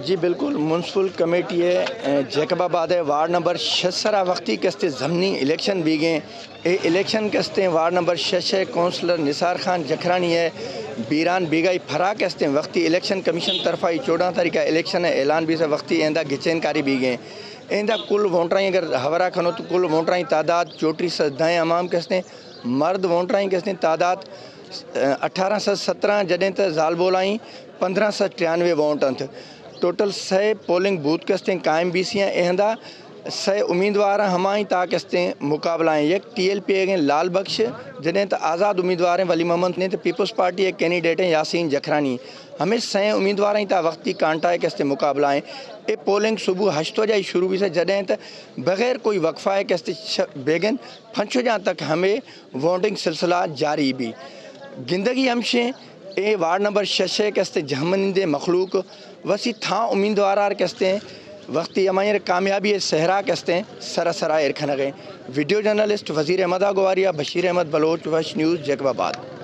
جی بالکل، municipal committee ءِ، اے، جیکب آباد ءِ وارڈ نمبر شش سرا وقتی کستے ضمنی الیکشن بیگیں۔ اے الیکشن کستیں وارڈ نمبر شش ءِ کونسلر نثار خان جکھرانی ءِ بیران بیگائی پھرا کستیں وقتی الیکشن کمیشن طرفا ای چوڑاں طریقہ الیکشن ءِ اعلان بیسا وقتی ایندا گچین کاری بیگیں۔ ایندا کل ووٹرائیں اگر ہورا کنو تو کل ووٹرائیں تعداد چوٹی سد دائیں امام کستیں، مرد ووٹرائیں کستیں تعداد، اے، اٹھارہ سد سترہ جدیں تے زالبولائیں پندرہ سد تریانوے ووٹ انت۔ ٹوٹل سئے پولنگ بوتھ کستیں قائم بیسی ہیں۔ اے ہندا سئے امیدوار ہمائیں تا کستیں مقابلہ ہیں۔ یک ٹی ایل پی اگیں لال بخش جدیں تے آزاد امیدوار ہیں ولی محمد نے تے پیپلز پارٹی ءِ کینڈیڈیٹ ہیں یاسین جکھرانی۔ ہمیں سئے امیدوار ہیں تا وقتی کانٹا ءِ کستیں مقابلہ ہیں۔ اے پولنگ صبح ہشت بجہ شروع بیسا جدیں تے بغیر کوئی وقفہ ءِ کستیں ش-، بیگن پنچ بجہ تک ہمیں ووٹنگ سلسلہ جاری بی۔ گندگی ہمشیں اے وارڈ نمبر شش ءِ کستیں جہمنندیں مخلوق وسی تھاں امیدوارار کستیں وقتی ہمائیں کامیابی ءِ صحرا کستیں سرا سرا ایر کھنغیں۔ ویڈیو جرنلسٹ وزیر احمد آگواریا، بشیر احمد بلوچ، وش نیوز، جیکب آباد۔